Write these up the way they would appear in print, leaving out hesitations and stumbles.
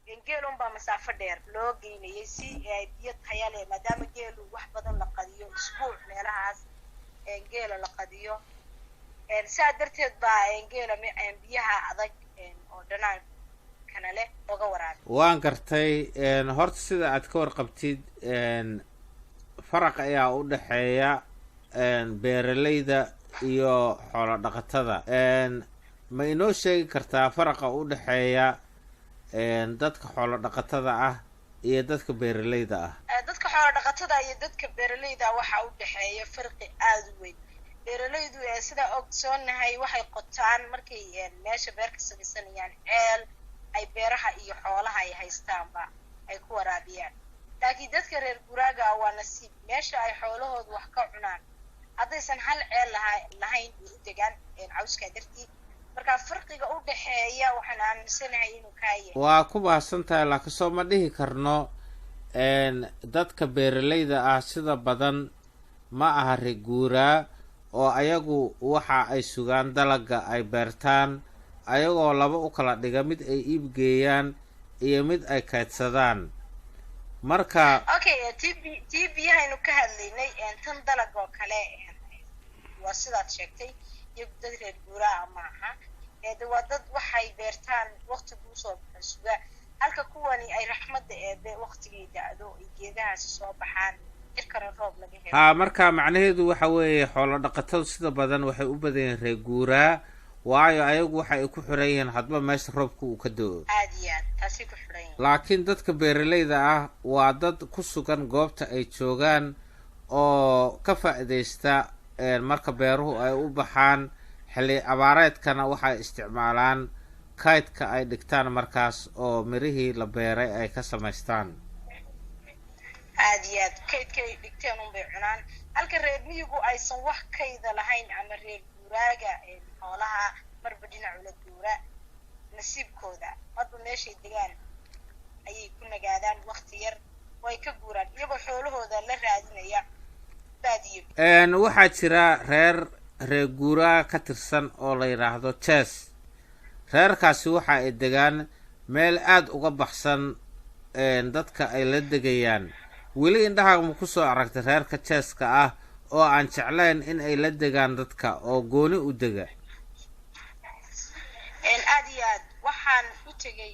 Geelun baa masaafo dheer loo geynayay si ay biyo taya leh, maadaama geelu wax badan la qadiyo, isbuuc meelahaas geela la qadiyo. Saa darteed baa geela biyaha adag oo dhanaankana leh looga waraabiyo. Waan gartay. Horta sida aad ka warqabtid, faraq ayaa u dhexeeya beeralayda iyo xoolo dhaqatada. Ma inoo sheegi kartaa faraqa u dhexeeya dadka xoolo dhaqatada ah iyo dadka beeralayda ah? Dadka xoolo dhaqatada iyo dadka beeralayda waxaa u dhexeeya farqi aada u weyn. Beeralaydu, sidaa ogsoonahay, waxay qotaan markay meesha beer ka samaysanayaan ceel ay beeraha iyo xoolaha ay haystaanba ay ku waraabiyaan, laakiin dadka reer guraaga waa nasiib. Meesha ay xoolahoodu wax ka cunaan haddaysan hal ceel lahayn way u degaan cawskaa dartii. Marka farqiga u dhexeeya waxaan aaminsanahay inuu kaa yahay. Waa ku baahsan tahay, laakiin soo ma dhihi karno dadka beeralayda ah sida badan ma aha reer guuraa, oo ayagu waxa ay sugaan dalaga ay beertaan, ayagoo laba u kala dhiga, mid ay iib geeyaan iyo mid ay kaydsadaan? Marka Okay, tii biyahaynu ka hadlaynay, tan dalag oo kale waa sidaad sheegtay, iyagu dad reer guuraa maaha. De waa dad waxay beertaan waktigu usoo baxo suga, halka kuwani ay raxmadda Eebe waktigay da-do ay geedahaasi soo baxaan, cirkana roob laga helo. Haa, marka macnaheedu waxa weeye xoolo dhaqatadu sida badan waxay u badan yihiin reer guuraa, waayo ayagu waxa ay ku xiran yihiin hadba meesha roobka uu ka do-o. Aada iyo aad, taasay ku xiran yihiin. Laakiin dadka beeralayda ah waa dad ku sugan goobta ay joogaan oo ka faa'iidaysta marka beeruhu ay u baxaan. Xilli abaareedkana waxay isticmaalaan kaydka ay dhigtaan markaas oo mirihii la beeray ay ka samaystaan. Aada iyo aad, kaydkay dhigteen unbay cunaan, halka reer miyigu aysan wax kayda lahayn ama reer guuraaga xoolaha marba dhinac ula guura nasiibkooda, marba meeshay degaan ayay ku nagaadaan wakti yar, way ka guuraan iyagoo xoolahooda la raadinaya baadiyo. Waxaa jira reer reer guuraa ka tirsan oo la yidhaahdo Jes. Reerkaasi waxa ay degaan meel aada uga baxsan dadka ay la degayaan. Weli indhahaaga ma kusoo aragtay reerka Jeeska ah oo aan jeclayn in ay la degaan dadka oo gooni u dega? Aada iyo aad, waxaan u tegay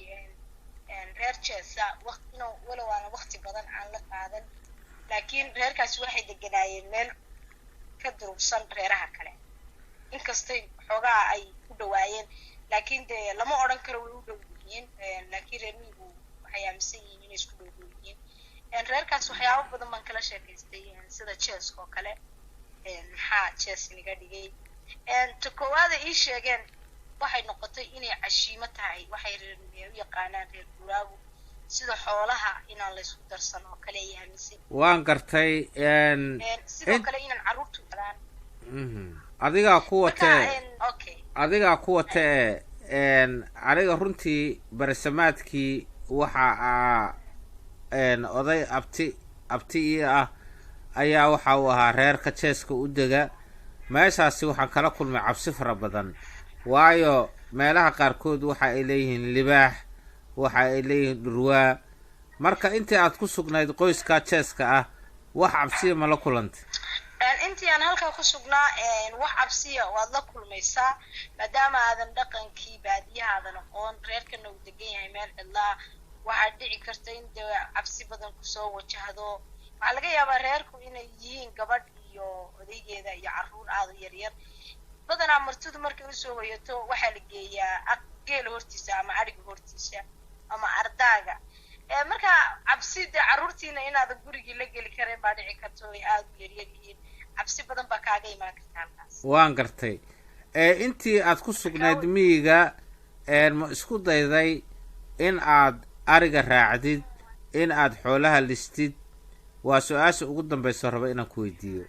reer Jeesa waqtino, walow aana wakti badan aan la qaadan, laakiin reerkaasi waxay deganaayeen meel ka durugsan reeraha kale. Inkastay xoogaa ay u dhawaayeen, laakiin dee lama odhan karo way u dhow yihiin, laakiin reer miyigu waxay aaminsan yihiin inay isku dhow dhow yihiin. Reerkaas waxyaabo badan baan kala sheekaystay, sida Jeeska oo kale, maxaa Jees naga dhigay? Ta koowaada ii sheegeen waxay noqotay inay cashiimo tahay. Waxay reer u yaqaanaan reer guuraagu sida xoolaha inaan laysku darsan oo kale ay aaminsan. Waan gartay. Sidoo kale inaan carruurtu galaan. Adigaa ku watee. Okay. Adigaa ku watee. Aniga runtii barisamaadkii waxa aa oday abti ii ah ayaa waxa uu ahaa reerka Jeeska u dega. Meeshaasi waxaan kala kulmay cabsi fara badan, waayo meelaha qaarkood waxa ay leeyihiin libaax, waxa ay leeyihiin dhurwaa. Marka intii aad ku sugnayd qoyskaa Jeeska ah, wax cabsiya ma la kulantay? Intii aan halkaa ku sugnaa wax cabsiya waad la kulmaysaa, maadaama aadan dhaqankii baadiyahaadan aqoon, reerkana uu degan yahay meel cidlaa. Waxaad dhici karta in dee cabsi badan kusoo wajahdo. Waxaa laga yaabaa reerku inay yihiin gabadh iyo odaygeeda iyo carruur aada u yaryar. Badanaa martidu markay usoo hoyato waxaa la geeyaa geela hortiisa ama adhiga hortiisa ama ardaaga. Marka cabsi dee carruurtiina inaadan gurigii la geli karin baa dhici karta, oo ay aada u yaryar yihiin. Cabsi badan baa kaaga imaan karta halkaas. Waan gartay. Intii aad ku sugnayd miyiga, ma isku dayday in aad ariga raacdid, in aad xoolaha listid? Waa su-aasha ugu dambayso raba inaan ku weydiiyo.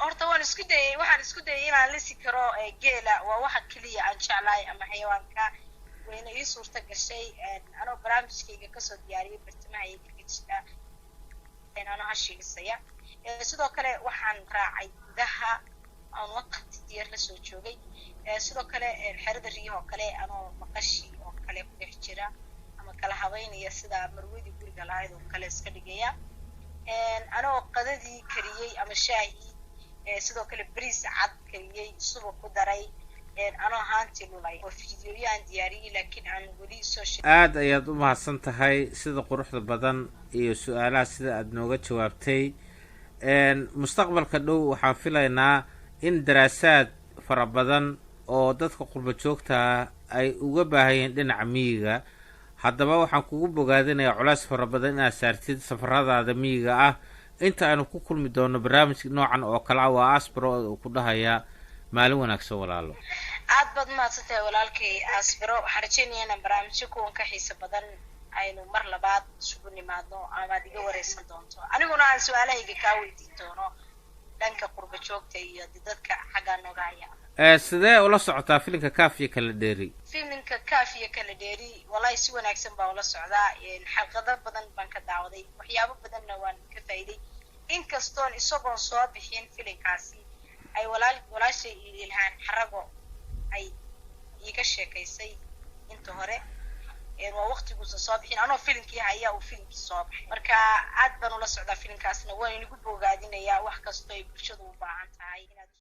Horta waan isku dayay, waxaan isku dayay inaan lisi karo geela. Waa waxa keliya aan jeclahay ama xayawaanka. Wayna ii suurta gashay anoo barnaamijkayga kasoo diyaariyay bartamaha iyo kaga jira anoo hashiilisaya. Sidoo kale waxaan raacay gudaha aan waqti yar lasoo joogay. Sidoo kale xerada riyahoo kale anoo maqashi oo kale ku dhex jira ama Ama kala habeynaya sida marwadii guriga lahayd oo kale iska dhigaya, anoo qadadii kariyey ama shaahii, sidoo kale bariis cad kariyey, subag ku daray, anoo haantii lulay oo fiidiyoyo aan diyaariyey, laakiin aan weli social. Aada ayaad u mahadsan tahay sida quruxda badan iyo su-aalaha sida aada nooga jawaabtay. Mustaqbalka dhow waxaan filaynaa in daraasaad fara badan oo dadka qurba joogtaa ay uga baahan yihiin dhinaca miyiga. Haddaba waxaan kugu bogaadinayaa culays fara badan inaad saartid safaradaada miyiga ah. Inta aynu ku kulmi doono barnaamij noocan oo kale ah, waa Asbaro oo ku dhahayaa maalin wanaagsan, walaalo. Aad baad mahadsantahay, walaalkay Asbiro. Waxaan rajeynaya inaan barnaamijyo kuwan ka xiisa badan aynu mar labaad isugu nimaadno, amaad iga wareysan doonto, aniguna aan su-aalahayga kaa weydiin doono dhanka qurba joogta iyo dadka xaggaa nooga haya. Sidee ula socotaa filimka Kaafiya Kala Dheeri? Filimka Kaafiya Kala Dheeri, wallahi si wanaagsan baa ula socdaa. Xalqado badan baan ka daawaday, waxyaabo badanna waan ka faa'iiday, inkastoon isagoon soo bixin filimkaasi ay walaal walaashay Ilhaan Xarago ay iiga sheekaysay inta hore. Waa waqtiguusan soo bixin, anoo filimkii haya uu filimkii soo baxay. Marka aad baan ula socdaa filimkaasna, waan inagu bogaadinayaa wax kastoo ay bulshadu u baahan tahay inaad